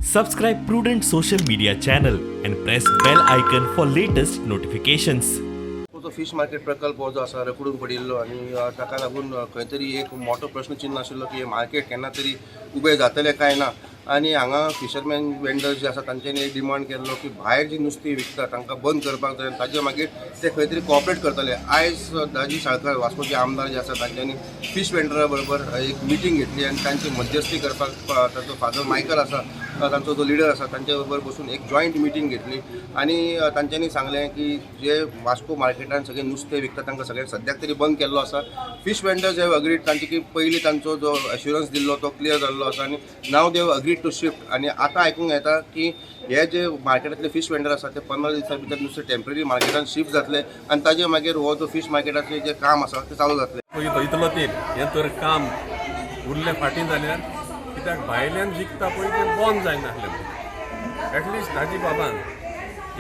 Subscribe Prudent Social Media channel and press bell icon for latest notifications. जो fish market प्रकल्प हो जो आसा रखडून पडिल्लो आनी ताका लागून खंय तरी एक मोठो प्रश्नचिन्न आशिल्लो की हे मार्केट केन्ना तरी उबें जातलें काय ना. आनी हांगा फिशरमॅन वेंडर्स जे आसा तांच्यांनी एक डिमांड केल्लो की भायर जी नुस्तीं विकता तांकां बंद करपाक जाय आनी ताजे मागीर ते खंय तरी कॉपरेट करतले. आयज दाजी साळकर वास्कोचे आमदार जे आसा तांच्यांनी फिश वेंडरा बरोबर एक मिटींग घेतली आनी तांची मध्यस्थी करपाक तांचो फादर मायकल आसा, तांचो जो लिडर आसा तांचे बरोबर बसून एक जॉयंट मिटींग घेतली आनी तांच्यांनी सांगलें की जे वास्को मार्केटान सगळे नुस्तें विकता तांकां सगळ्यांक सद्याक तरी बंद केल्लो आसा. फिश वेंडर्स have agreed, तांचे की पयलीं तांचो जो एश्युरन्स दिल्लो तो क्लियर जाल्लो आसा आनी now they have agreed to shift. आनी आतां आयकूंक येता की हे जे मार्केटांतले फिश वेंडर आसा ते 15 दिसां भितर नुस्तें टेंपररी मार्केटान शिफ्ट जातले आनी ताजे मागीर हो जो फिश मार्केटाचें जें काम आसा तें चालू जातलें. इतलो तेंप हें तर काम उरलें फाटीं जाल्यार कित्याक भायल्यान विकता पळय तें बंद जायनासलें. एटलिस्ट दाजी बाबान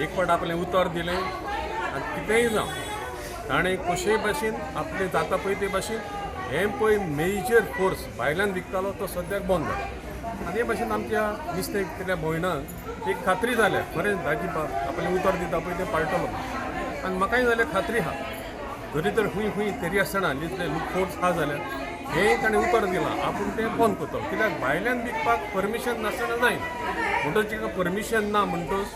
एक फावट आपलें उतर दिलें आनी कितेंय जावं ताणें कशेय भाशेन आपलें जाता पळय ते भाशेन हें पळय मेजर फोर्स भायल्यान विकतालो तो सद्याक बंद जाला. आनी हे भाशेन आमच्या नुस्तें विकतल्या भयणांक एक खात्री जाल्या खरें दाजी बाब आपलें उतर दिता पळय तें पाळटलो. आनी म्हाकाय जाल्यार खात्री आहा तरी तर खूंय खूंय तरी आसतना इतले फोर्स आहा जाल्यार हें ताणें उतर दिलां आपूण तें बंद करतलो. कित्याक भायल्यान विकपाक परमिशन नासतना जायना म्हणटच ताका परमिशन ना म्हणटच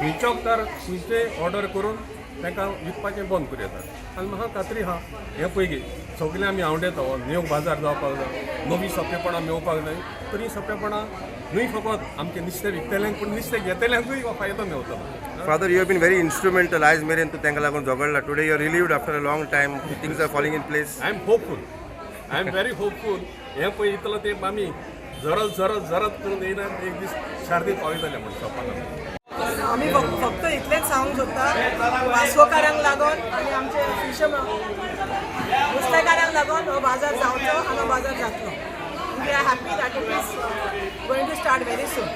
खंयच्या वखदार खंयचे ऑर्डर करून तांकां विकपाचें बंद करूं येता. आनी म्हाका खात्री आहा हें पळय सगळें आमी आवडेता हो न्यू बाजार जावपाक जाय, नवीं सोंपेपणां मेळपाक जाय. तर हीं सोंपेपणां न्हय फकत आमचें नुस्तें विकतल्यांक पूण नुस्तें घेतल्यांकूय हो फायदो मेवतलो. Father, you have been very instrumental. आयज मेरेन तूं तांकां लागून झगडला. Today you are relieved after a long time. Things are falling in place. I am hopeful, I am very hopeful. हें पळय इतलो तेंप आमी झरत झरत झरत करून येयना एक दीस शार्दीत पावयतले म्हण सोपान. आमी फक्त इतलेंच सांगूंक सोदता वास्कोकारांक लागून आनी आमचे फिशर नुस्तेकारांक लागून हो बाजार जावचो आनी हो बाजार जातलो. We are happy that it is going to start very soon.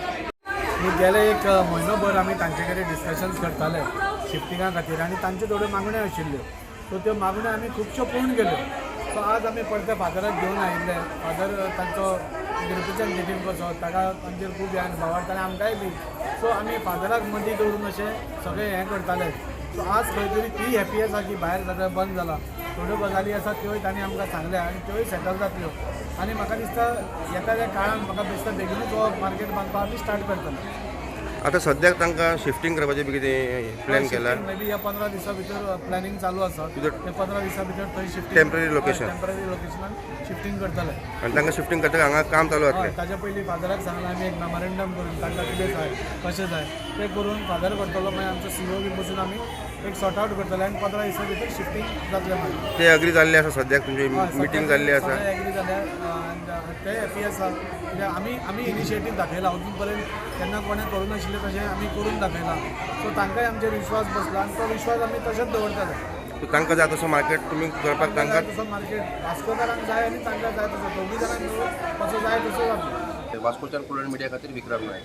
गेले एक म्हयनोभर आमी तांचे कडेन डिस्कशन्स करताले शिफ्टिंगा खातीर आनी तांच्यो थोड्यो मागण्यो आशिल्ल्यो, सो त्यो मागण्यो आमी खुबश्यो पूर्ण केल्यो. सो आज आमी परते फादराक घेवन आयिल्ले. फादर तांचो रिप्रेझेंटेटीव कसो ताका तांचेर खूब हें भावार्थ आनी आमकांय बी. सो आमी फादराक मदीं दवरून अशें सगळें हें करताले. सो आज खंय तरी ती हॅपी आसा की भायर सगळें बंद जालां. थोड्यो गजाली आसा त्योय तांणी आमकां सांगल्या आनी त्योय सेटल जातल्यो. आनी म्हाका दिसता येता त्या काळान म्हाका दिसता बेगिनूच हो मार्केट बांदपाक आमी स्टार्ट करतले. आतां सद्याक तांकां शिफ्टींग करपाचें बी कितें प्लॅन केला? मे बी ह्या 15 दिसां भितर प्लॅनिंग चालू आसा. ते 15 दिसां भितर थंय शिफ्टींग टेम्पररी लोकेशन, टेम्पररी लोकेशनान शिफ्टींग करतले. आनी तांकां शिफ्टींग करता हांगा काम चालू जातलें. ताच्या पयलीं फादराक सांगलां आमी एक मेमोरेंडम करून तांकां कितें जाय कशें जाय तें करून फादर करतलो. मागीर आमचो सीओ बी बसून आमी एक सॉर्ट आवट करतले आनी 15 दिसां भितर शिफ्टींग जातलें. मागीर ते अग्री जाल्ले आसा सद्याक तुमची मिटींग जाल्ली आसा? एग्री जाल्या आनी ते हॅपी आसा. कित्याक आमी आमी इनिशिएटीव दाखयला, अजून पर्यंत केन्ना कोणें करूं नाशिल्लें तशें आमी करून दाखयलां. सो तांकांय आमचेर विश्वास बसला आनी तो विश्वास आमी तशेंच दवरतले. तांकां जाय तसो मार्केट तुमी करपाक तांकां तसो मार्केट वास्कोकारांक जाय आनी तांकां जाय तसो दोगूय जाणांक मेळून कसो जाय तसो जातलो. वास्कोच्यान प्रुडंट मिडिया खातीर विक्रम नायक.